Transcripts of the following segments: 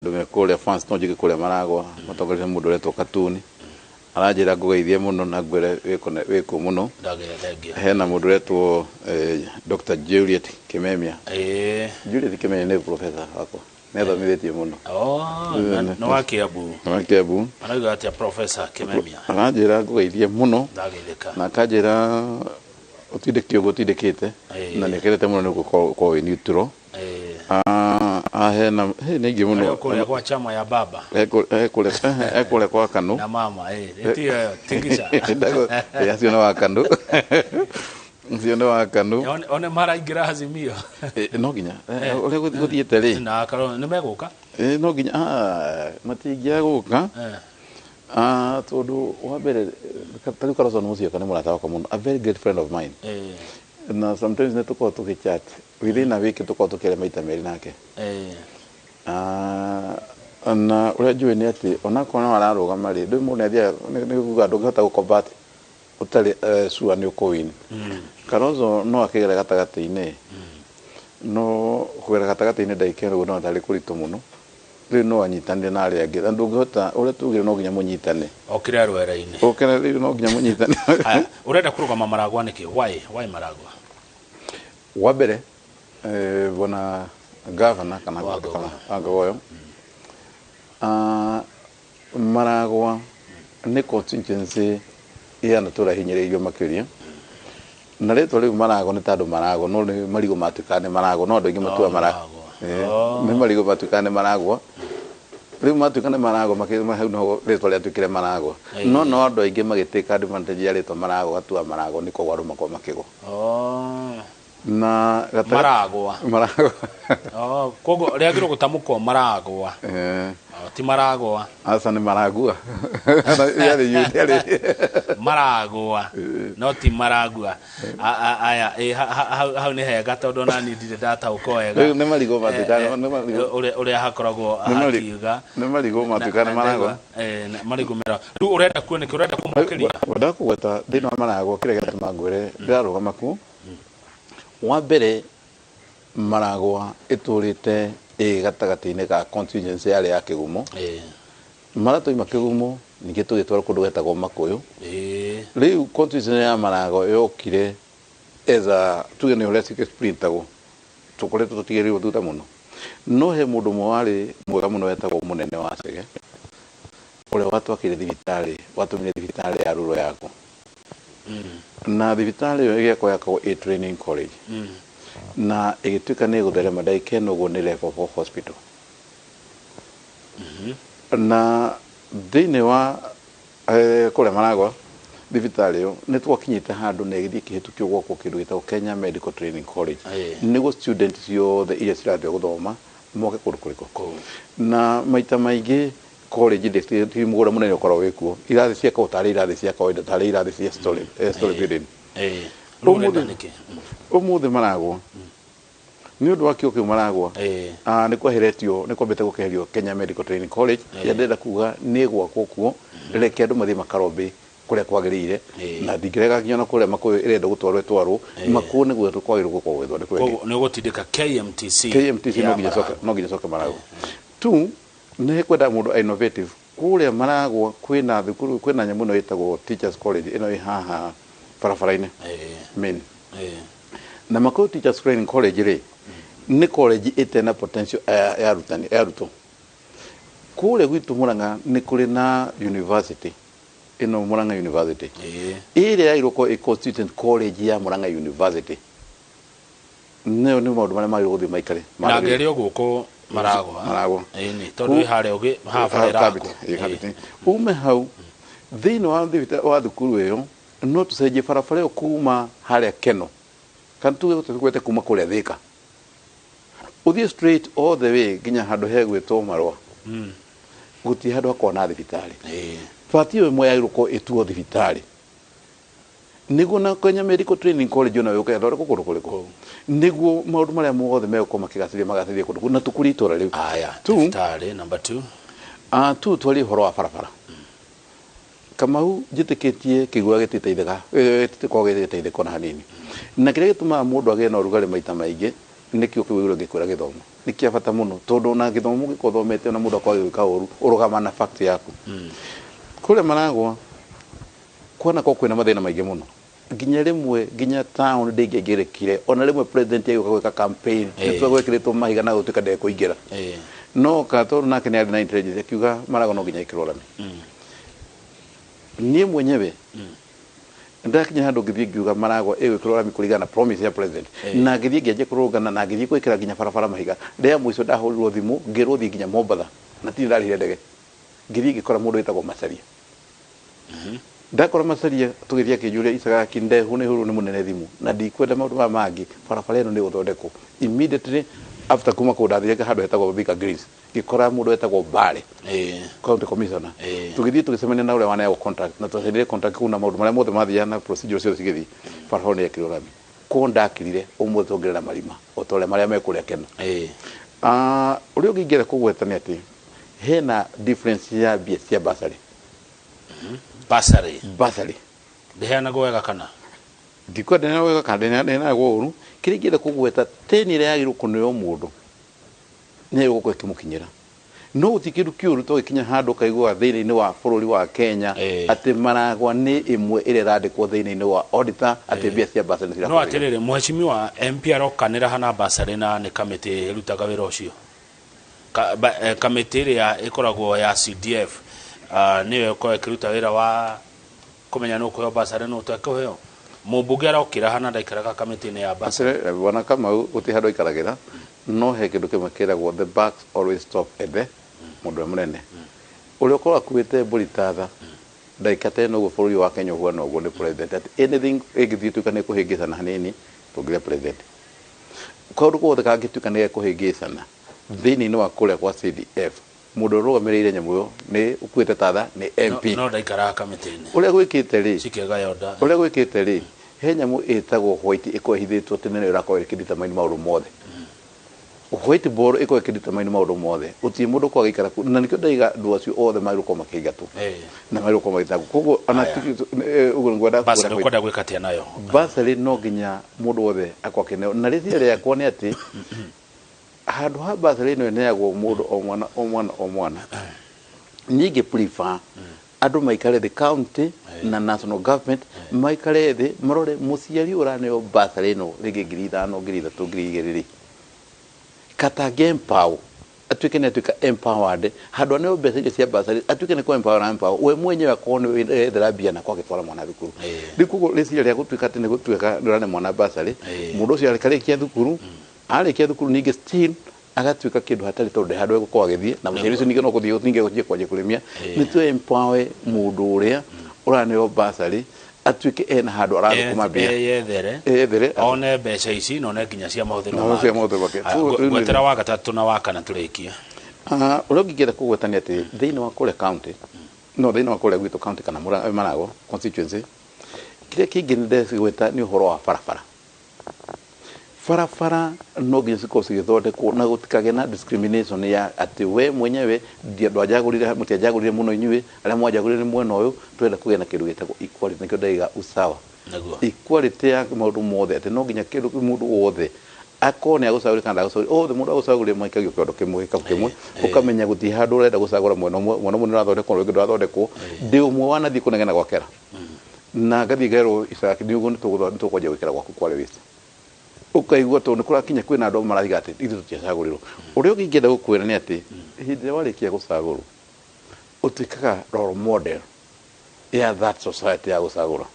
Andũ me kũrĩa fans no njige kũrĩa Maragwa matongoretie mũndũ ũretwo Katuni, aranjĩra ngũgeithie mũno na ngwĩre wĩkũ mũno. Ndagĩra thengiũ. Hena mũndũ ũretwo Dr. Juliet Kimemia. Juliet Kimemia nĩ professor wakwa, nĩ athomithĩtie mũno. Oh, nĩ wa Kiambu. Nĩ wa Kiambu. Arauga atĩa Professor Kimemia? Aranjĩra ngũgeithie mũno. Ndageithĩka. Na akanjĩra ũtindĩke ũguo ũtindĩkĩte na nĩ akenete mũno nĩ gũkorwo wĩ neutral. Hena nĩ aingĩ mũno. Arĩ o kũrĩa gwa chama ya baba. He kũrĩa kwa Kanu. Na mama, tiyo ĩyo, tingica. Acio nĩ wa Kanu. Acio nĩ wa Kanu. One maraingĩra Azimio. No nginya. Ũrĩa gũthiĩte rĩ. Na Kalonzo nĩ megũka? No nginya, matingĩaga gũka. Tondũ wa mbere, ta rĩu Kalonzo Musyoka nĩ mũrata wakwa mũno, a very great friend of mine. Na sometimes nĩ tũkoragwo tũgĩ chat within a week, tũkoragwo tũkĩaria maita merĩ nake. Na ũrĩa njũĩ nĩ atĩ onakorwo no ararũgama rĩ, ndũĩ mũndũ nĩathiaga nĩ kuga ndũngĩhota gũ-combat ũtarĩ sure nĩ ũkũ-win. Kalonzo no akĩgere gatagatĩ-inĩ, no kũgera gatagatĩ-inĩ ndagĩka ĩno ũguo no tarĩ kũritũ mũno. Rĩu no anyitanĩre na arĩa angĩ, na ndũngĩhota ũrĩa tugire no nginya mũnyitane. Okĩre rwere-inĩ. Okĩre rĩu no nginya mũnyitane. Haya, ũrenda kũrũgama Maragwa nĩkĩ? Why Maragwa? Wa mbere, bwana gavana kana Wa Ngogoyo. Wa Ngogoyo. Maragwa nĩ constituency ĩhana tũrahinyĩrĩirio makĩria. Na rĩtwa rĩu Maragwa nĩ tondũ Maragwa no nĩ marigũ matuĩkaga nĩ Maragwa, no andũ aingĩ matuaga Maragwa. Maragwa. Nĩ marigũ matuĩkaga nĩ Maragwa. Rĩu matuĩka nĩ Maragwa makĩria hau no rĩtwa rĩatuĩkire Maragwa. No no andũ aingĩ magĩtĩka advantage ya rĩtwa Maragwa gatua Maragwa nĩ kũgwa andũ makoragwo makĩgwa. Na Maragwa. Maragwa. Oh, koguo rĩagĩrĩirwo gũtamũkwo Maragwa. Oh, ti Maragwa. Aca nĩ Maragua. Yarĩ yarĩ. Maragwa. No ti Maragua. Aya, hau nĩ hega tondũ ona niĩ ndirĩ ndataũkwo wega. Rĩu nĩ marigũ matuĩkaga nĩ marigũ. Ũrĩa hakoragwo Nĩ hakiuga. Nĩ marigũ matuĩkaga nĩ Maragwa. Marigũ mera. Rĩu ũrenda kuo nĩkĩ? Ũrenda kũmokĩria? Ngwenda kũgweta thĩinĩ wa Maragwa kĩrĩa gĩatũma ngwĩre ndĩrarũgama kuo. Wa mbere, Maragwa ĩtũrĩte ĩ gatagatĩ-inĩ ga constituency yarĩ ya Kĩgumo. Mara twaima Kĩgumo ningĩ tũgĩtwarwo kũndũ gwetagwo Makũyũ. Rĩu constituency ya Maragwa yokire as a tuge nĩ ũrĩa splintagwo, tũkoretwo tũtigĩrĩirwo thutha mũno. No he mũndũ ũmwe warĩ mwega mũno wetagwo Mũnene wa Chege, ũrĩa watwakĩire thibitarĩ, watũmire thibitarĩ ya Rural yakwo. Na thibitarĩ ĩyo ĩgĩakwo yakagwo a training college. Na ĩgĩtuĩka nĩ ĩgũtherema ndagĩka ĩno ũguo nĩ level 4 hospital. Na thĩinĩ wa kũrĩa Maragwa thibitarĩ ĩyo nĩ twakinyĩte handũ na ĩgĩthiĩ ĩkĩhĩtũkio gwakwo kĩndũ gĩtagwo Kenya Medical Training College. Nĩguo student ciothe iria cirathiĩ gũthoma moke kũndũ kũrĩkũ. Na maita maingĩ college ti mũgũnda mũnene ũkoragwo wĩkuo, irathi ciakagwo tarĩ irathi cia kawaida, tarĩ irathi cia story building. Rĩu ũrenda nĩkĩ? Ũmũthĩ Maragwa nĩ ũndũ wa kĩo kĩu Maragwa, nĩ kweheretio, nĩ kwambĩte gũkeherio Kenya Medical Training College. Ĩrĩa ndĩrenda kuga nĩ gwakwo kuo, reke andũ mathiĩ makarombe kũrĩa kwagĩrĩire. Na ndingĩrega nginya ona kũrĩa Makũyũ ĩrenda gũtwarwo ĩtwarwo. Makũyũ nĩguo kwagĩrĩirwo gũkorwo gũgĩthondekwo rĩngĩ. Koguo nĩ ũgũtindĩka KMTC KMTC ya no nginya Maragwa. No nginya coke Maragwa. Tu nĩ kwenda mũndũ innovative. Kũrĩa Maragwa kwĩna thukuru, kwĩna nyamũ ĩno ĩtagwo Teachers College ĩno ĩ haha barabara-inĩ. Main. Na Makũyũ Teachers Training College rĩ, nĩ college ĩtena potential ya arutani, ya arutwo. Kũrĩa gwitũ Murang'a nĩ kũrĩ na university ĩno Murang'a University. Ĩrĩa yagĩrĩirwo gũkorwo ĩ constituent college ya Murang'a University. Nĩyo nĩ maũndũ marĩa magĩrĩirwo gũthiĩ maikare. Na ngerio gũkũ Maragwa. Maragwa. Ĩni, tondũ ĩ harĩa ũgĩ, haha bara ĩrakwo. Ĩĩ, ume hau thĩinĩ wa thibitarĩ wa thukuru ĩyo no tũcenjie barabara ĩyo kuma harĩa Keno kana tuge tũgwete kuma kũrĩa Thika ũthiĩ straight all the way nginya handũ hegwĩtwo Marũa. Gũtirĩ handũ hakoragwo na thibitarĩ. Bati ĩyo ĩmwe yagĩrĩirwo gũkorwo ĩtuo thibitarĩ nĩguo na Kenya Medical Training College ona yũke ĩthondekwo kũndũ kũrĩkũ nĩguo maũndũ marĩa mothe megũkorwo makĩgacĩria magacĩrie kũndũ kũu na tũkũrie itũra rĩu. Aya, Tu. thibitarĩ number 2. Tu twarie ũhoro wa barabara. Kamau njĩtĩkĩtie kĩgua gĩtiteithĩka, gĩtikoragwo gĩgĩteithĩka ona hanini. Na kĩrĩa gĩtũmaga mũndũ agĩe na ũrugarĩ maita maingĩ nĩkĩo kĩu ũrĩa ngĩkwĩra gĩthomo. Nĩ kĩa bata mũno tondũ ona gĩthomo mũngĩkorwo ũthomete ona mũndũ akorwo agĩka ũru ũrũgama na fact yaku. Kũrĩa Maragwa kwanakorwo kwĩna mathĩna maingĩ mũno, nginya rĩmwe nginya town ndĩngĩaingĩrĩkire, ona rĩmwe president agĩũka gwĩka campaign nĩ gwĩkĩrĩtwo mahiga na gũtuĩka ndekũingĩra, no ka tondũ nake nĩ arĩ na intelligence akiuga Maragwa no nginya ĩkĩrwo rami. Niĩ mwenyewe ndakinya handũ ngĩthiĩ ngiuga Maragwa ĩgwĩkĩrwo rami kũringana na promise ya president, na ngĩthiĩ ngĩanjia kũrũngana na ngĩthiĩ gwĩkĩra nginya barabara mahiga. Rĩa mũico ndahũrirwo thimũ ngĩrwo thiĩ nginya Mombatha na tirĩ ndarĩhire ndege, ngĩthiĩ ngĩkora mũndũ wĩtagwo Macharia. Ndakora Macharia tũgĩthiĩ akĩnjũria Icagaki ndehu nĩ hũrwo nĩ mũnene thimũ na ndikwenda maũndũ maya mangĩ, barabara ĩno nĩ ĩgũthondekwo immediately. After kuma kũu ndathire handũ hetagwo Thika Greens, ngĩkora mũndũ wetagwo Mbale, county commissioner. Tũgĩthiĩ tũgĩcemania na ũrĩa waneagwo contract na twacainire contract kũu na maũndũ marĩa mothe mathiaga na procedure ciothe cigĩthiĩ, barabara nĩ yekĩrirwo rami. Koguo ndakirire ũmũthĩ tuongerera marima o ta ũrĩa marĩa mekũrĩa Kena. Ũrĩa ũngĩ ingĩenda kũgweta nĩ atĩ hena difference ya mbia cia bursary. Bursary? Bursary. Ndĩheanagwo wega kana? Ndikwenda wega kana ndĩheanagwo ũru. Kĩrĩa ingĩenda kũgweta, teni ĩrĩa yagĩrĩirwo kũneo mũndũ nĩ gũkorwo ĩkĩmũkinyĩra, no gũtirĩ kĩndũ kĩũru to gĩkinya handũ ũkaigua thĩinĩ wa bũrũri wa Kenya atĩ Maragwa nĩ ĩmwe ĩrĩa ĩrandĩkwo thĩinĩ wa auditor atĩ mbia cia bursary nĩ no cirakorwo. Atĩrĩrĩ, mheshimiwa MP arokanĩra hana bursary na nĩ kamĩtĩ ĩrutaga wĩra ũcio. Kamĩtĩ ĩrĩa ĩkoragwo ya CDF, nĩyo ĩkoragwo ĩkĩruta wĩra wa kũmenya nũ ũkũheo bursary nũ ũtekũheo. Mũmbunge arokĩra hana ndaikaraga kamĩtĩ-inĩ ya bursary? Atĩrĩ, bwana Kamau gũtirĩ handũ aikaragĩra, no he kĩndũ kĩmwe kĩragwo the buck always stop at the mũndũ ũrĩa mũnene ũrĩa ũkoragwo akuĩte mbũri tatha ndagĩka ta ĩno ũguo bũrũri wa Kenya ũhuana ũguo nĩ president, atĩ anything ĩngĩthiĩ tuĩka nĩ kũhĩngĩcana hanini tũngĩre president, kaũndũ gothe kangĩtuĩka nĩ gekũhĩngĩcana thĩinĩ-inĩ wa kũrĩa kwa CDF, mũndũ ũrũgamĩrĩire nyamũ ĩyo nĩ ũkuĩte tatha nĩ MP. No ndaikaraga kamĩtĩ-inĩ. Ũrĩa gwĩkĩte rĩ, cikĩgaya nda. Ũrĩa gwĩkĩte rĩ, he nyamũ ĩtagwo white ĩkoragwo ĩhithĩtwo atĩ nĩyo ĩrakorwo ĩkĩdetermine maũndũ mothe. White ball ĩkoragwo ĩkĩdetermine maũndũ mothe, gũtirĩ mũndũ ũkoragwo agĩikara kũu, na nĩkĩo ndaiga andũ acio othe magĩrĩirwo gũkorwo makĩingatwo na magĩrĩirwo gũkorwo magĩtangwo. Koguo ona Aya. Ũguo nĩguo bursary ndakũra. Ũkwenda gwĩka atĩa nayo? Bursary no nginya mũndũ wothe akorwo akĩneo, na rĩciria rĩakwa nĩ atĩ handũ ha bursary ĩno ĩneagwo mũndũ o mwana o mwana o mwana, niĩ ingĩ prefer andũ maikare thĩ, county na national government maikare thĩ marore mũciari ũraneo bursary ĩno rĩngĩ 5,000, 3,000, 2,000 rĩ, katangĩ empower atuĩke nĩ atuĩka empowered, handũ aneo mbeca icio cia bursary atuĩke nĩ kũ empower na empower we mwenyewe akorwo nĩ ethera mbia na kwagĩtwara mwana thukuru. Rĩu koguo rĩciria rĩa gũtuĩka atĩ nĩ gũtuĩka nĩ ũrane mwana bursary, mũndũ ũcio arĩkarĩkia thukuru, arĩkia thukuru ningĩ still agatuĩka kĩndũ hatarĩ tondũ ndĩ handũ egũkorwo agĩthiĩ na mũciari ũcio ningĩ no gũthiĩ ningĩ gũthiĩ kwanjia kũrĩmia. Nĩ tũ empower mũndũ ũrĩa ũraneo bursary atuĩke ena handũ arathũkũma mbia. Eyethere. Eyethere. One mbeca ici na one nginya cia mahũthĩro Na cia make. mahũthĩro make. Aya, ngwetera wa gatatũ na wa kana tũrĩkie. Ũrĩa ũngĩngĩenda kũgweta nĩ atĩ thĩinĩ wa kũrĩa county, no thĩinĩ wa kũrĩa gwitũ county kana Maragwa constituency, kĩrĩa kĩngĩ ndĩcigweta nĩ ũhoro wa barabara. Barabara no nginya cikorwo cigĩthondekwo na gũtikagĩe na discrimination ya atĩ we mwenyewe ndwanjagũrire, mũtianjagũrire mũno, inyuĩ arĩa mwanjagũrire nĩ mwena ũyũ. Twenda kũgĩa na kĩndũ gĩtagwo equality, nĩkĩo ndaiga usawa. Equality ya maũndũ mothe, atĩ no nginya kĩndũ mũndũ wothe akorwo nĩ agũcagũrire kana ndagũcagũrire, othe mũndũ agũcagũrire maikagio kĩondo kĩmwe, gĩkabu kĩmwe, ũkamenya gũtirĩ handũ ũrenda gũcagũra mwena ũmwe, mwena ũmwe nĩ ũrathondekwo na ũngĩ ndũrathondekwo. Ndĩ ũmwe wanathiĩ kũnegena gwakera na ngathiĩ ngerwo Icaki nĩ ũguo nĩ tũkwanjia gwĩkĩra gwaku kware waste, ũkaigua tondũ nĩ kũrakinya kwĩna andũ amwe maraiga atĩ ithuĩ tũtiacagũrirwo. Ũrĩa ũngĩ ingĩenda gũkwĩra nĩ atĩ hĩndĩ ĩrĩa warĩkia gũcagũrwo ũtuĩkaga role model ya that society ya gũcagũra,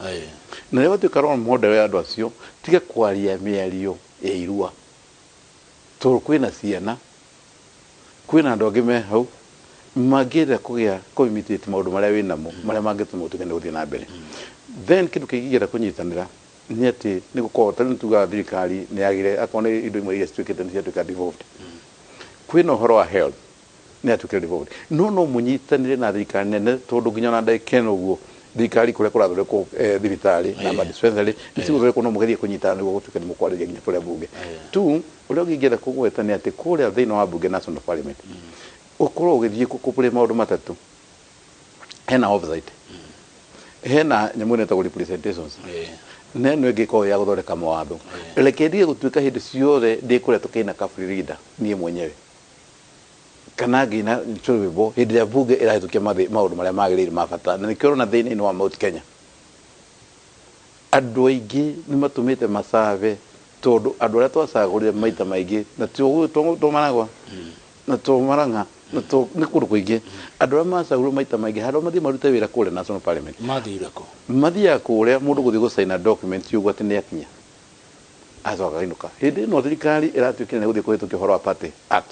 na rĩrĩa watuĩka role model ya andũ acio, tiga kwaria mĩario ya irua tondũ kwĩna ciana, kwĩna andũ angĩ me hau mangĩenda kũgĩa kũ-imitate maũndũ marĩa wĩnamo marĩa mangĩtũma ũtuĩke nĩ gũthiĩ na mbere. Then kĩndũ kĩngĩ ingĩenda kũnyitanĩra nĩ atĩ nĩ gũkorwo ta rĩu tugaga thirikari nĩ yagire akorwo nĩ indo imwe iria cituĩkĩte nĩ ciatuĩka devolved, kwĩna ũhoro wa health nĩ yatuĩkire devolved, no mũnyitanĩre na thirikari nene tondũ nginya ona ndagĩka ĩno ũguo thirikari kũrĩa kũrathondekwo thibitarĩ na ma dispensary nĩ cigũthondekwo, no mũgerie kũnyitana nĩguo gũtuĩke nĩ mũkwarĩria nginya kũrĩa bunge tu. Ũrĩa ũngĩ ingĩenda kũgweta nĩ atĩ kũrĩa thĩinĩ wa bunge, national parliament, ũkorwo ũgĩthiĩ kũrĩ maũndũ matatũ. Hena oversight. Hena nyamũ ĩno ĩtagwo representations, na ĩno ĩngĩ ĩkoragwo ya gũthondeka mawatho. Reke ndige gũtuĩka hĩndĩ ciothe ndĩ kũrĩa tũkĩina Kafri Leader niĩ mwenyewe, kana ngĩina rwĩmbo hĩndĩ ĩrĩa bunge ĩrahĩtũkia maũndũ marĩa magĩrĩire ma bata. Na nĩkĩo ũrona thĩinĩ wa Mount Kenya andũ aingĩ nĩ matũmĩte macave, tondũ andũ arĩa twacagũrire maita maingĩ na to Maragwa na to Marang'a na to nĩ kũndũ kũingĩ, andũ arĩa macagũrirwo maita maingĩ handũ mathiĩ marute wĩra kũrĩa National Parliament, Mathire kũ? Mathiaga kũrĩa mũndũ gũthiĩ gũcaina document ũguo atĩ nĩ akinya, acoka againũka. Hĩndĩ ĩno thirikari ĩratuĩkire nĩ gũthiĩ kũhĩtũkia ũhoro wa Party Act,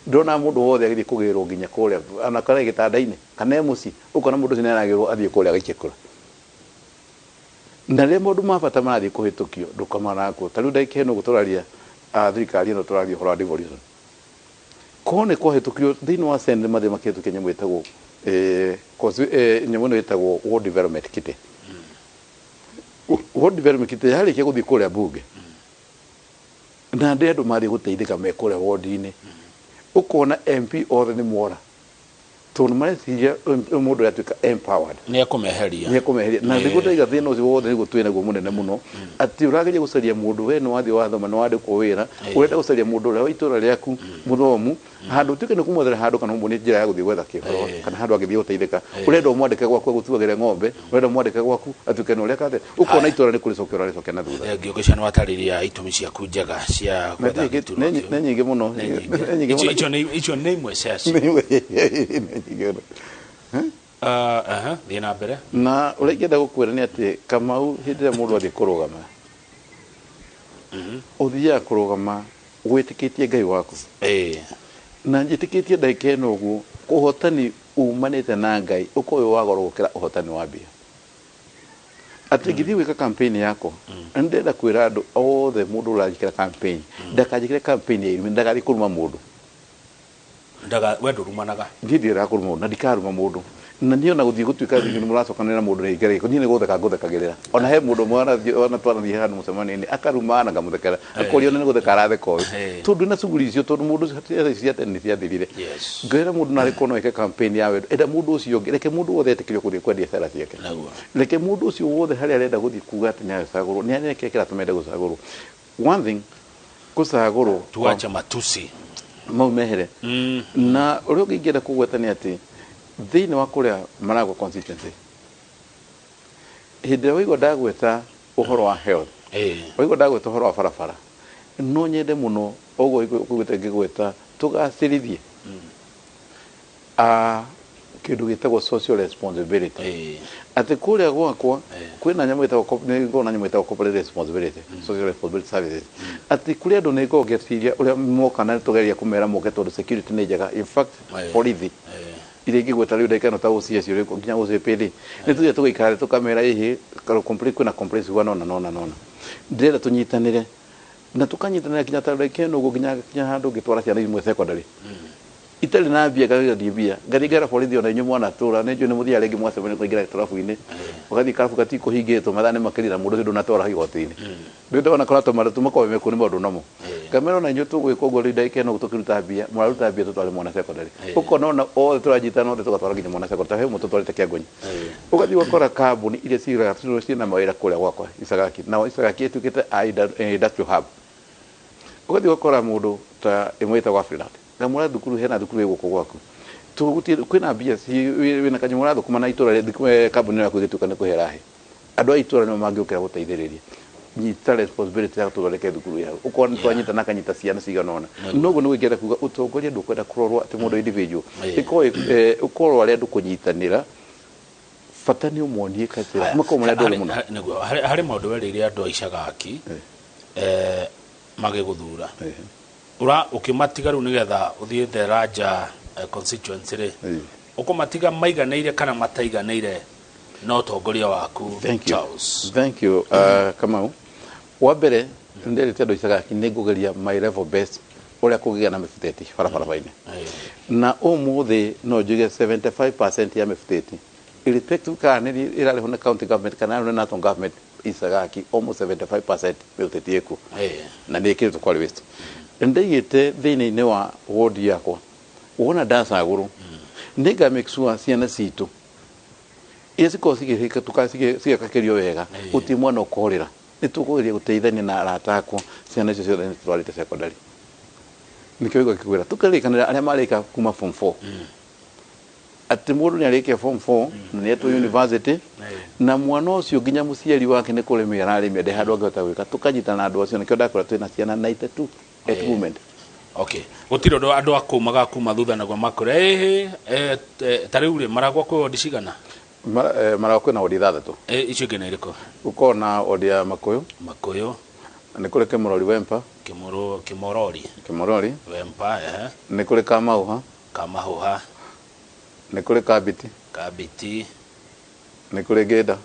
ndona mũndũ wothe agĩthiĩ kũgĩrwo nginya kũrĩa, ona kana gĩtanda-inĩ kana e mũciĩ, ũkona mũndũ ũcio nĩ aragĩrwo athiĩ kũrĩa agaikie kura. Na rĩrĩa maũndũ ma bata marathiĩ kũhĩtũkio, ndũkamana kuo. Ta rĩu ndagĩka ĩno ũguo tũraria, thirikari ĩno tũraria ũhoro wa devolution, korwo nĩ kwahĩtũkirio thĩinĩ wa Senate, mathiĩ makĩhĩtũkia nyamũ ĩtagwo nyamũ ĩno ĩtagwo Ward Development Kitty. Ward Development Kitty yarĩkia gũthiĩ kũrĩa bunge, na ndĩ andũ mathiĩ gũteithĩka me kũrĩa ward-inĩ, ũkona MP othe nĩ mora, tondũ mareciria mũndũ ũrĩa atuĩka empowered nĩ ekũmeheria. Nĩ ekũmeheria. Na nĩguo ndaiga thĩna ũcio wothe nĩguo twĩ naguo mũnene mũno, atĩ ũrageria gũcaria mũndũ, we nĩ wathiĩ wathoma, nĩ wandĩkwo wĩra, ũrenda gũcaria mũndũ ũrĩa wa itũra rĩaku mũthomu, handũ ũtuĩke nĩ kũmwethera handũ kana ũmuonie njĩra ya gũthiĩ gwetha kĩhoro kana handũ angĩthiĩ gũteithĩka. Ũrenda ũmwandĩke gwaku agũtuagĩre ng'ombe, ũrenda ũmwandĩke gwaku atuĩke nĩ ũreka atĩa, ũkona itũra nĩ kũrĩcokia ũrarĩcokia na thutha. Thengio gĩcia nĩ watarĩria itũmi ciaku njega cia Na gwetha gĩturwa kĩu. Nĩ nyingĩ mũno. Nĩ nyingĩ. Nĩ nyingĩ mũno. Icio nĩ imwe ciacio. Nĩ nyingĩ mũno. Aha, thiĩ na mbere. Na ũrĩa ingĩenda gũkwĩra nĩ atĩ, Kamau, hĩndĩ ĩrĩa mũndũ athiĩ kũrũgama, ũthiaga kũrũgama wĩtĩkĩtie Ngai waku, na njĩtĩkĩtie ndagĩka ĩno ũguo ũhotani umanĩte na Ngai ũkorwo wĩ wa goro gũkĩra ũhotani wa mbia. Atĩ ngĩthiĩ gwĩka campaign yakwa, nĩ ndĩrenda kwĩra andũ othe, mũndũ ũranjĩkĩra campaign ndakanjĩkĩre campaign ya irumi, ndagathiĩ kũruma mũndũ. Ndaga we ndũrumanaga? Niĩ ndiendaga kũruma mũndũ na ndikaruma mũndũ, na niĩ ona gũthiĩ gũtuĩka nĩ mũracokanĩra mũndũ na ingĩ, niĩ nĩ gũtheka ngũthekagĩrĩra. Ona he mũndũ ũmwe ona twanathiĩ handũ mũcemanio-inĩ akaruma na ngamũthekera, akoria nĩ gũtheka aratheka ũyũ, tondũ na cuguri icio, tondũ mũndũ ũcio cia tene nĩ ciathirire. Ngwĩra mũndũ narĩ korwo no eke campaign ya wendo, enda mũndũ ũcio ũngĩ, reke mũndũ wothe etĩkĩrio gũthiĩ kwendia cera ciake. Reke mũndũ ũcio wothe harĩa arenda gũthiĩ kuga atĩ nĩ agĩcagũrwo, nĩ areke kĩratũma ende gũcagũrwo. One thing, gũcagũrwo Tuache matusi. Mau mehere. Na ũrĩa ũngĩ ingĩenda kũgweta nĩ atĩ thĩinĩ wa kũrĩa Maragwa constituency, hĩndĩ ĩrĩa waigua ndagweta ũhoro wa health, waigua ndagweta ũhoro wa barabara, no nyende mũno ũguo kũigwĩte ngĩgweta tũgacĩrithie kĩndũ gĩtagwo social responsibility, atĩ kũrĩa gwakwa kwĩna nyamũ ĩtagwo nĩ ngoragwo na nyamũ ĩtagwo corporate responsibility, social responsibility services, atĩ kũrĩ andũ nĩ ngoragwo ngĩciria ũrĩa moka na tũgeria kũmera moke, tondũ security nĩ njega, in fact borithi iria ingĩgweta rĩu ndagĩka ĩno ta OCS ũrĩa nginya OCPD, nĩ tũthiĩ tũgaikara thĩ tũkamera ĩhĩ complete, kwĩna complaints igana ona nona nona, ndĩrenda tũnyitanĩre na tũkanyitanĩra nginya ta ndagĩka ĩno ũguo, nginya handũ ngĩtwara ciana imwe secondary itarĩ na mbia, ngathiĩ mbia ngathiĩ ngera borithi, ona inyuĩ mwanatũra nĩ njũĩ nĩ mũthiaga rĩngĩ mwacemania kũingĩra tũrabu-inĩ, ũgathiĩ karabu gatikũhingĩtwo, mathaa nĩ makĩrira, mũndũ ũcio ndũnatwara igoti-inĩ, rĩu ndona kũratũma tũmakorwo mekuo nĩ maũndũ namo, ngamera ona inyuĩ tũgwĩka ũguo. Rĩu ndagĩka ĩno tũkĩruta mbia, mũraruta mbia tũtware mwana secondary, ũkona ona othe tũranyitana othe tũgatwara nginya mwana secondary, ta he ũmwe tũtwarĩte Kĩangũnyi. Ũgathiĩ ũgakora kambuni iria cigĩraga ciĩna mawĩra kũrĩa gwakwa Icagaki, na Icagaki ĩtuĩkĩte a industrial hub, ũgathiĩ ũgakora mũndũ ta ĩmwe ĩtagwo Afriland, ngamwĩra thukuru, hena thukuru ĩ gũkũ gwaku, tũgũthiĩ kwĩna mbia wĩna kanyamũ ũrathũkũma na itũra kambuni yaku ĩgĩtuĩka nĩ kũhe ĩrahe andũ a itũra, nĩo mangĩũkĩra gũteithĩrĩria, nyita responsibility ya tũthondeke thukuru yao, ũkorwo nĩ twanyita na akanyita ciana cigana ũna. Noguo nĩguo ingĩenda kuga ũtongoria ndũkwenda kũrorwo atĩ mũndũ individual, ĩkorwo ũkorwo arĩa andũ kũnyitanĩra, bata nĩ ũmonie kacĩra makorwo marĩ andũ ogĩ mũno. Nĩguo harĩ maũndũ werĩire andũ a Icagaki magĩgũthura, ura ũkĩmatiga rĩu nĩgetha ũthiĩ the larger constituency rĩ, ũkũmatiga maiganĩire kana mataiganĩire na ũtongoria waku? Thank you. Charles. Thank you, Kamau. Wa mbere nderĩte andũ Icagaki nĩ ngũgeria my level best ũrĩa kũgĩa na mĩbuteti barabara-inĩ, na ũmũthĩ no njuge 75% ya mĩbuteti, irrespective kana nĩ ĩrarĩhwo nĩ county government kana ĩrarĩhwo nĩ national government, Icagaki almost 75% mĩbuteti ĩkuo na nĩ ĩkĩrĩtwo quarry waste. Ndaigĩte thĩinĩ-inĩ wa ward yakwa, wona ndacagũrwo nĩ nga make sure ciana citũ Iria cikorwo cigĩhĩtũka cigekakĩrio wega, gũtirĩ mwana ũkorĩra. Nĩ tũkũgeria gũteithania na arata akwa, ciana icio ciothe nĩ tũtwarĩte secondary. Nĩkĩo ũigua ngĩkwĩra tũkarĩkanĩra arĩa marĩka kuma form 4, atĩ mũndũ nĩ arĩkia form 4 na nĩ etwo university, na mwana ũcio nginya mũciari wake nĩ kũrĩmĩa ararĩmĩa, ndĩ handũ angĩhota gwĩka, tũkanyitana na andũ acio. Nĩkĩo ndakwĩra twĩna ciana 92 at moment. Okay, gũtirĩ ũndũ andũ a kũu magakuma thutha naguo makwĩra ĩhĩ, ta rĩu rĩ, Maragwa kwĩ wodi cigana? Maragwa kwĩna wodi 6. Icio ingĩ nĩ irĩkũ? Gũkorwo na wodi ya Makũyũ. Makũyũ. Nĩ kũrĩ Kĩmorori Wempa. Kĩmorori. Kĩmorori. Wempa, ehe. Nĩ kũrĩ Kamauha. Kamahũha. Nĩ kũrĩ Kabiti. Kabiti. Nĩ kũrĩ Ngĩnda.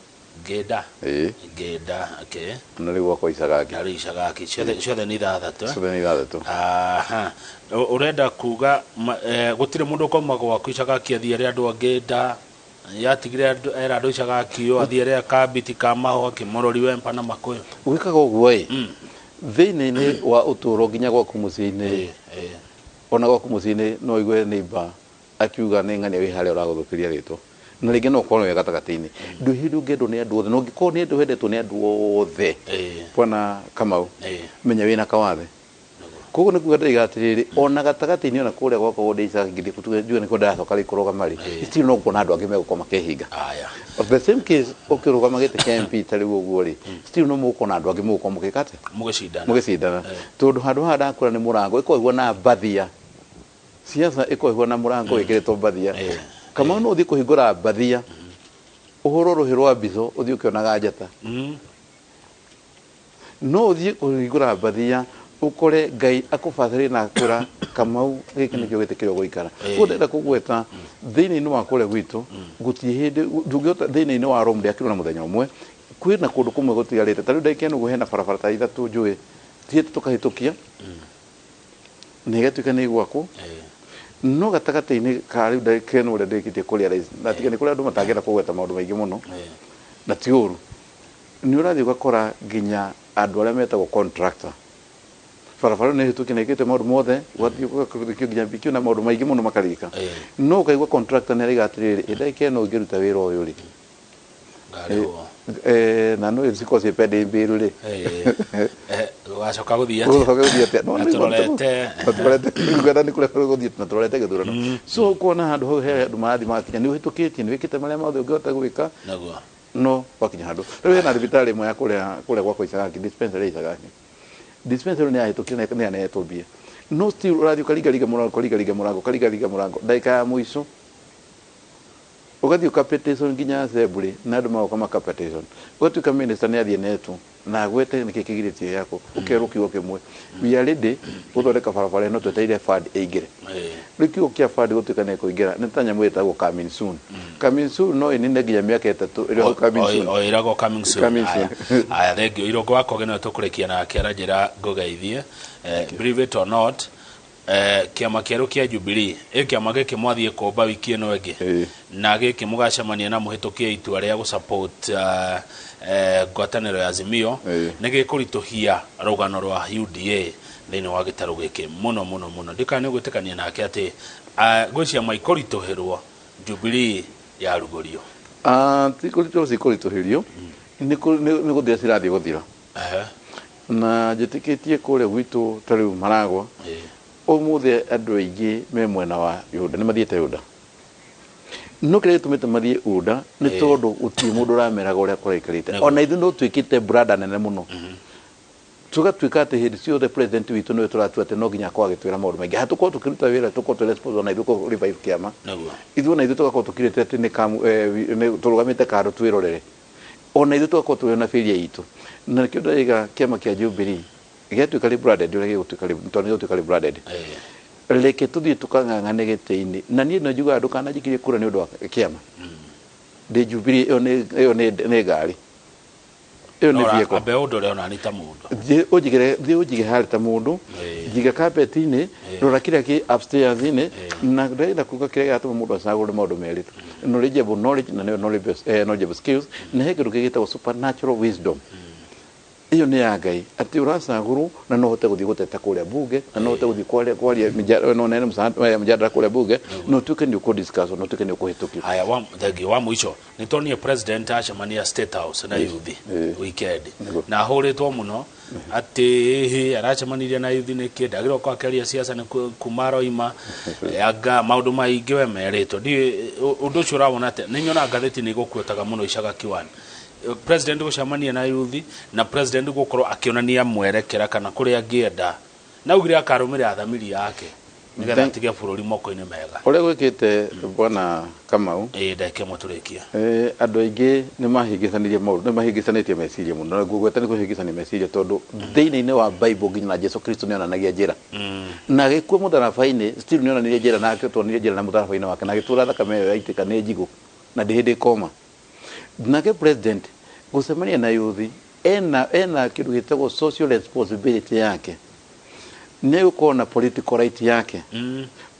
Ngĩnda. Ĩĩ. Ngĩnda, okay. Na rĩu gwakwa Icagaki. Na rĩu Icagaki. Ciothe nĩ 6, eh? Ciothe nĩ 6. Aha. Ũrenda kuga gũtirĩ mũndũ ũkauma gwaku Icagaki athiĩ arĩa andũ a Ngĩnda, yatigire era andũ Icagaki ũyũ athiĩ arĩa Kabiti, Kamahũha, Kĩmorori Wempa na Makũyũ. Gwĩkaga ũguo ĩ, thĩinĩ-inĩ wa ũtũũro nginya gwaku mũciĩ-inĩ, ona gwaku mũciĩ-inĩ no ũigue neighbor akiuga nĩ ng'ania wĩ harĩa ũragũthũkĩria rĩtwa, na rĩngĩ no ũkorwo wĩ gatagatĩ-inĩ. Ndwĩ hĩndĩ ũngĩendwo nĩ andũ othe, na ũngĩkorwo nĩ wendetwo nĩ andũ othe, bwana Kamau, menya wĩna kawathe. Koguo nĩ kuga ndĩraiga atĩrĩrĩ, ona gatagatĩ-inĩ ona kũrĩa gwakwa ndĩ Icagaki ngĩthiĩ kũtuga njuge nĩkuo ndĩracoka rĩu kũrũgama rĩ, still no nguona andũ angĩ megũkorwo makĩhinga. Of the same case, ũkĩrũgama gĩtĩ kĩa MP ta rĩu ũguo rĩ, still no mũgũkorwo na andũ angĩ mũgũkorwo mũgĩka atĩa? Mũgĩcindana. Mũgĩcindana. Tondũ handũ haha ndakwĩra nĩ mũrango, ĩkoragwo na mbathia. Siasa ĩkoragwo na mũrango wĩkĩrĩtwo mbathia. Kamau no ũthiĩ kũhingũra mbathia, ũhũrwo rũhĩ rwa mbico, ũthiĩ ũkĩonaga njata. No ũthiĩ kũhingũra mbathia, ũkore Ngai akũbacĩrĩire na akwĩra Kamau gĩkĩ nĩkĩo gĩtĩ kĩrĩa ũgũikara. Koguo ndĩrenda kũgweta thĩinĩ-inĩ wa kũrĩa gwitũ, gũtirĩ hĩndĩ ndũngĩhota thĩinĩ-inĩ wa Rome ndĩakirwo na mũthenya ũmwe, kwĩna kũndũ kũmwe gũtigarĩte. Ta rĩu ndagĩka ĩno ũguo hena barabara ta 3 njũĩ thiĩte tũkahĩtũkia, na ĩgatuĩka nĩ ĩgwakwo. No gatagatĩ-inĩ ka rĩu ndagĩka ĩno ũrĩa ndĩkĩtie kũrĩa rais, na tiga nĩ kũrĩa andũ matangĩenda kũgweta maũndũ maingĩ mũno, na ti ũru, nĩ ũrathiĩ ũgakora nginya andũ arĩa metagwo contractor, barabara nĩ ĩhĩtũkie na ĩkĩte maũndũ mothe, ũgathiĩ ũgakĩrĩkia nginya BQ na maũndũ maingĩ mũno makarĩka. No ũkaigua contractor nĩ araiga atĩrĩrĩ, ĩ ndagĩka ĩno ũngĩruta wĩra ũyũ rĩ, na no cikorwo ciĩ pending bill rĩ. Ũgacoka gũthiĩ atĩa? Ũgacoka gũthiĩ atĩa? No, Na nĩ tũrorete. Tũrorete. Ngwenda nĩ kũrĩa gũthiĩ na tũrorete gĩthurano. So kuona handũ hau he andũ marathiĩ magakinya, nĩ ũhĩtũkĩtie, nĩ wĩkĩte marĩa mothe ũngĩhota gwĩka. No wakinya handũ. Rĩu hena thibitarĩ ĩmwe ya kũrĩa gwakwa Icagaki, dispensary ya Icagaki. Dispensary nĩ yahĩtũkire na nĩ yanetwo mbia. No still ũrathiĩ ũkaringaringa mũrango, ũkaringaringa mũrango, ũkaringaringa mũrango, ndagĩka ya mũico ũgathiĩ ũka petition nginya assembly na andũ magoka maka petition. Ũgatuĩka minister nĩ athiĩ netwo na agwete nĩkĩ kĩgirĩtie yako, ũkerwo kiugo kĩmwe, we are ready gũthondeka barabara ĩno, twetereire fund ĩingĩre. Rĩu kiugo kĩa fund gũtuĩka nĩ ĩkũingĩra nĩ ta nyamũ ĩtagwo coming soon. Coming soon no ĩnine nginya mĩaka 3 ĩrĩa coming soon. O ĩragwo coming soon. Coming soon. Aya, thank you. Irongo wa Koge nĩwe tũkũrĩkia nake aranjĩra ngũgeithie. Believe it or not, kĩama kĩerũ kĩa Jubilee, ĩ kĩama gĩkĩ mwathiĩ kũmba wiki ĩno ĩngĩ, na gĩkĩ mũgacemania na mũhĩtũkie itua rĩa gũsupport ngwatanĩro ya Azimio, nĩ gĩkũritũhia rũgano rwa UDA thĩinĩ wa gĩtarũ gĩkĩ mũno mũno mũno. Ndikana nĩ ũgwĩtĩkania nake atĩ ngwĩciria maikũritũhĩrwo Jubilee ya rugũrio. Ti kũritũhĩrwo cikũritũhĩrio, nĩ gũthira cirathiĩ gũthira. Na njĩtĩkĩtie kũrĩa gwitũ ta rĩu Maragwa, ũmũthĩ andũ aingĩ me mwena wa Yuda, nĩ mathiĩte Yuda. No kĩrĩa gĩtũmĩte mathiĩ Yuda nĩ tondũ gũtirĩ mũndũ ũrameraga ũrĩa kũraikarĩte. Ona ithuĩ no twĩkĩte brada nene mũno. Tũgatuĩka atĩ hĩndĩ ciothe president witũ nĩwe tũratua atĩ no nginya akorwo agĩtwĩra maũndũ maingĩ. Ha tũkorwo tũkĩruta wĩra, tũkorwo twĩ responsible na ithuĩ kũ revive kĩama. Ithuĩ ona ithuĩ tũgakorwo tũkirĩte atĩ nĩ tũrũgamĩte kando twĩrorere. Ona ithuĩ tũgakorwo tũrĩ na failure itũ. Na nĩkĩo ndĩraiga kĩama kĩa Jubilee gĩatuĩka rebranded, ũrĩa gĩgũtuĩka tondũ nĩ gĩgũtuĩka rebranded. Reke tũthiĩ tũkang'ang'ane gĩtĩ-inĩ. Na niĩ no njugaga ndũkananjikirie kura nĩ ũndũ wa kĩama. Ndĩ Jubilee, ĩyo nĩ ngari. Ĩyo nĩ vehicle. Ambe ũndũ ũrĩa ona nĩ ta mũndũ. Thiĩ ũnjige harĩa ta mũndũ, njiga carpet-inĩ, rora kĩrĩa kĩ upstairs-inĩ, na ndĩrenda kuga kĩrĩa gĩratũma mũndũ acagũre maũndũ merĩ. Knowledgeable knowledge na nĩyo knowledgeable skills, na he kĩndũ kĩngĩ gĩtagwo supernatural wisdom. Iyo nĩ ya Ngai atĩ ũracagũrwo na no ũhote gũthiĩ gũteta kũrĩa bunge na no ũhote gũthiĩ kwaria no nene mjadala kũrĩa bunge no ũtuĩke nĩ ũkũ discuss no ũtuĩke nĩ ũkũhĩtũkio. Haya, wa thengi wa mũico nĩ tuonire president acemania State House na yuthi weekend na ahũrĩtwo mũno atĩ hĩ aracemanirie na yuthi nĩkĩ ndagĩrĩirwo gũkorwo akĩaria siasa nĩ kuma aroima anga maũndũ maingĩ we merĩtwo. Ndiũĩ ũndũ ũcio ũrawona atĩa? Nĩ nyonaga ngathĩti nĩ igũkuotaga mũno Icaga Kiwani. President gũcemania na yuthi na president gũkorwo akĩonania mwerekera kana kũrĩa angĩenda na augire akarũmĩrĩra thamiri yake nĩgetha atige bũrũri moko-inĩ mega. Ũrĩa gwĩkĩte bwana Kamau, ndagĩka ĩmwe tũrĩkie. Andũ aingĩ nĩ mahĩngĩcanirie maũndũ, nĩ mahĩngĩcanĩtie meciria mũno. Na ngũgweta nĩ kũhĩngĩcania meciria tondũ thĩinĩ-inĩ wa Bible nginya na Jesu Kristo nĩ onanagia njĩra. Na agĩkua mũtharaba-inĩ, still nĩ onanirie njĩra na akĩtuonirie njĩra na mũtharaba-inĩ wake na agĩtũra thakame ĩyo yaitĩka nĩ njigũ na ndĩ hĩndĩ ĩkoma. Nake president gũcemania na yuthi ena kĩndũ gĩtagwo social responsibility yake. Nĩ gũkorwo na political right yake.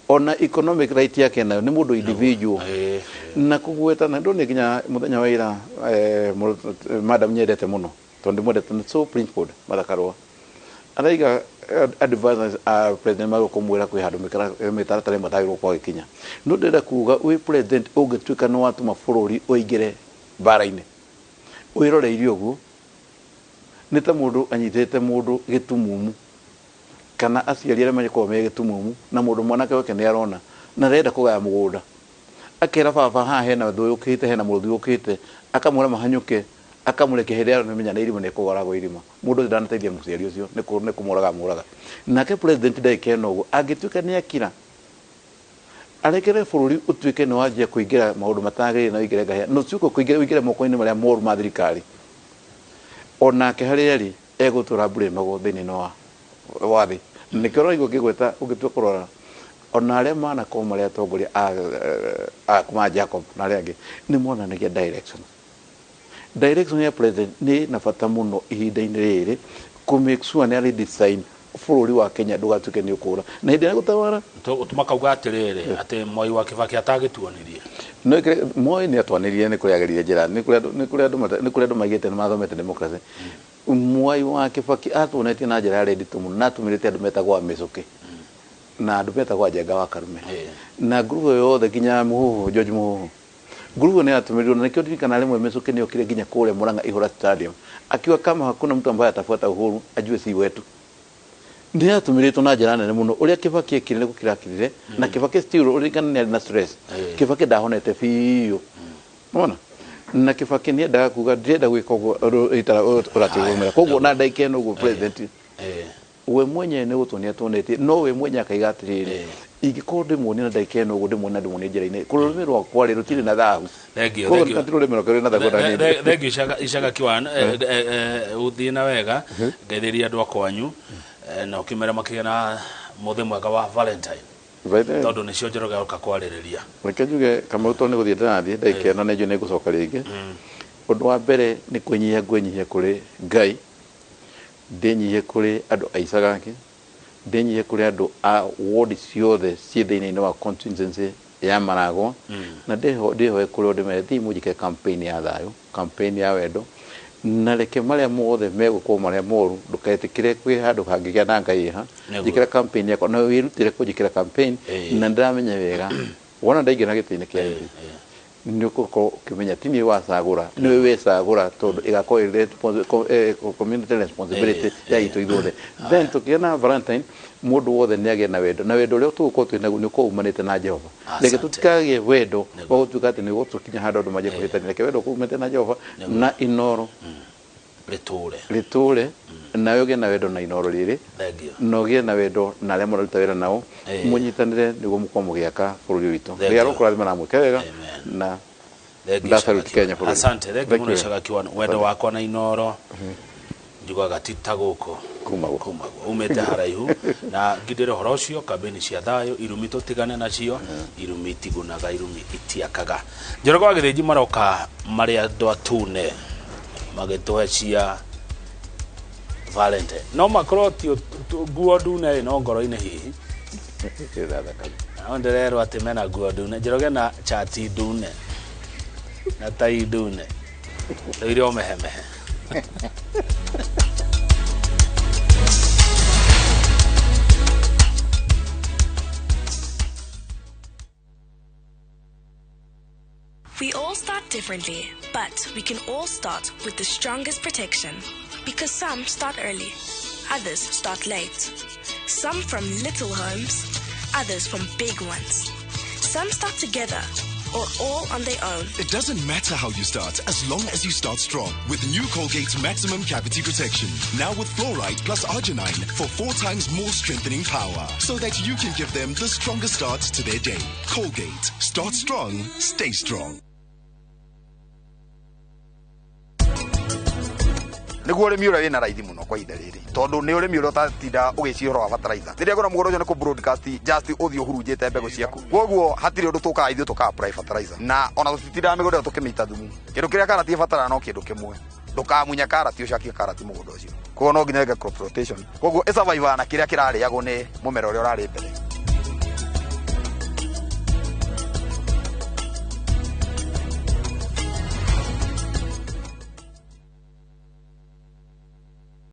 Ona economic right yake nayo nĩ mũndũ individual. Na kũgweta na ndone nginya mũthenya wa ira madam nyendete mũno tondũ ndĩmwendete nĩ so principled Martha Karua. Araiga advisors a president magũ kũmwĩra kwĩ handũ mĩtaratara ĩmwe atagĩrĩirwo gũkorwo agĩkinya. No ndĩrenda kuga wĩ president ũngĩtuĩka nĩ watũma bũrũri ũingĩre mbara-inĩ wĩroreirie ũguo nĩ ta mũndũ anyitĩte mũndũ gĩtumumu kana aciari arĩa makoragwo me gĩtumumu na mũndũ mwanake wake nĩ arona na arenda kũgaya mũgũnda akera baba haha hena thũ yũkĩte hena mũrũthi ũkĩte akamwĩra mahanyũke akamũrekia hĩndĩ ĩrĩa nĩmenya nĩ irima nĩ kũgoragwo irima mũndũ ũcio ndanateithia mũciari ũcio nĩ kũmũraga mũraga. Nake president ndagĩka ĩno ũguo angĩtuĩka nĩ akira arekere bũrũri ũtuĩke nĩ wanjia kũingĩra maũndũ matagĩrĩire na ũingĩre ngahĩha na ũtuĩke kũingĩra ũingĩre moko-inĩ marĩa moru ma thirikari onake harĩa arĩ egũtũra mburĩmagwo thĩinĩ wa thĩ. Nĩkĩo ũraigua ngĩgweta ũngĩtua kũrora ona arĩa manakorwo marĩ atongoria a kuma Jacob na arĩa angĩ nĩ monanagia direction. Direction ya president nĩ na bata mũno ihinda-inĩ rĩrĩ kũ make sure nĩ arĩ design bũrũri wa Kenya ndũgatuĩke nĩ ũkũra na hĩndĩ ĩrĩa gũtawara makauga atĩrĩrĩ atĩ Moi wa Kibaki atagĩtuonirie. No Moi nĩ atwanirie nĩ kũrĩa ageririe njĩra nĩ kũrĩa andũ maigĩte nĩ mathomete democracy. Moi wa Kibaki atuonetie na njĩra ya ready mũno na atũmĩrĩte andũ metagwo a Mĩcũkĩ na andũ metagwo a Njenga wa Karume na ngurubu yothe nginya Mũhũhũ George Mũhũhũ ngurubu nĩ yatũmĩrirwo na nĩkĩo ndirikana rĩmwe Mĩcũkĩ nĩ okire nginya kũrĩa Murang'a Ihũra Stadium akiuga kama hakuna mtu ambaye atafuata Uhuru ajue si wetu. Nĩ yatũmĩrĩtwo na njĩra nene mũno ũrĩa Kibaki ekire nĩ gũkira akirire na Kibaki still ũririkana nĩ arĩ na stress. Kibaki ndahonete biũ nĩwona na Kibaki nĩ endaga kuga ndĩrenda gwĩka ũguo ũratigũmĩra koguo na ndagĩka ĩno ũguo president we mwenyewe nĩ gũtuonia tuonetie no we mwenyewe akaiga atĩrĩrĩ ingĩkorwo ndĩmuonie na ndagĩka ĩno ũguo ndĩmuonie na ndĩmuonie njĩra-inĩ rũrĩmĩ rwakwa rĩ rũtirĩ na thahu. Rũrĩmĩ rwakwa rwĩ na thahu na nini. Thengiũ Icaga Kiwan, ũthiĩ na wega ngeithĩria andũ a kwanyu na ũkĩmera makĩgĩa na mũthĩ mwega wa Valentine tondũ nĩcio Njoroge oka kwarĩrĩria. Reke njuge Kamau tondũ nĩ gũthiĩ ndĩrathiĩ ndagĩka ĩno nĩ njũĩ nĩ ngũcoka rĩngĩ. Ũndũ wa mbere nĩ kwĩnyihia ngwĩnyihia kũrĩ Ngai, ndĩnyihie kũrĩ andũ a Icagaki, ndĩnyihie kũrĩ andũ a ward ciothe ciĩ thĩinĩ wa constituency ya Maragwa na ndĩhoe kũrĩ o ndĩmere thiĩ mũnjĩkĩre campaign ya thayũ, campaign ya wendo na reke marĩa mothe megũkorwo marĩa moru ndũketĩkĩre kwĩ handũ hangĩgĩa na ngaiha njĩkĩra campaign yakwa na wĩrutĩre kũnjĩkĩra campaign na ndĩramenya wega wona ndaingĩra gĩtĩ-inĩ kĩa MP nĩ ũgũkorwo ũkĩmenya ti niĩ wacagũra nĩwe wecagũra tondũ ĩgakorwo ĩrĩ community responsibility ya itũ ithuothe. Then tũkĩgĩa na Valentine mũndũ wothe nĩ agĩe na wendo na wendo ũrĩa tũgũkorwo twĩ naguo nĩ ũkorwo umanĩte na Jehova. Reke tũtikagĩe wendo wa gũtuĩka atĩ nĩ gũtũkinya handũ andũ manjie kũhĩtania reke wendo ũkorwo umĩte na Jehova na inoro rĩtũre nawe ũgĩe na wendo na inoro rĩrĩ na ũgĩe na wendo na arĩa mũraruta wĩra nao mũnyitanĩre nĩguo mũkorwo mũgĩaka bũrũri witũ. Ngai arokũrathima na mwĩke wega na ndasaluti Kenya bũrũri. Asante thengiũ mũno Icaga Kiwan wendo wakwa na inoro njugaga ti ta gũkũ kumagwo umĩte haraihu na ngindĩre ũhoro ũcio kambĩni cia thayũ irumi tũtigane nacio irumi itigunaga irumi itiakaga. Njoroge wa Gĩthĩnji maroka marĩ andũ atune magĩtũhe cia Valentine no makorwo ti nguo ndune no ngoro-inĩ hihi no ndĩrerwo atĩ mena nguo ndune Njoroge na chati ndune na tai ndune iria o mehemehe. We all start differently, but we can all start with the strongest protection. Because some start early, others start late. Some from little homes, others from big ones. Some start together or all on their own. It doesn't matter how you start, as long as you start strong. With new Colgate Maximum Cavity Protection. Now with fluoride plus arginine for 4 times more strengthening power. So that you can give them the strongest start to their day. Colgate. Start strong, stay strong. Niguo urimi uria wina raithi muno kwa ihinda riri tondu ni urimi uria utatinda ugiciria uhoro wa fertilizer riria ngona mugunda ucio ni ku broadcast just uthii uhurunjite mbegu ciaku koguo hatiri undu tukaga ithuĩ tuka apply fertilizer na ona tutitindaga migunda ĩyo tukimĩita thumu. Kindu kiria karati ibataraga no kindu kimwe, ndukamunye karati ucakie karati mugunda ucio, koguo no nginya wĩke crop rotation, koguo ĩsurvive na kiria kirariagwo ni mumera uria urari mbere.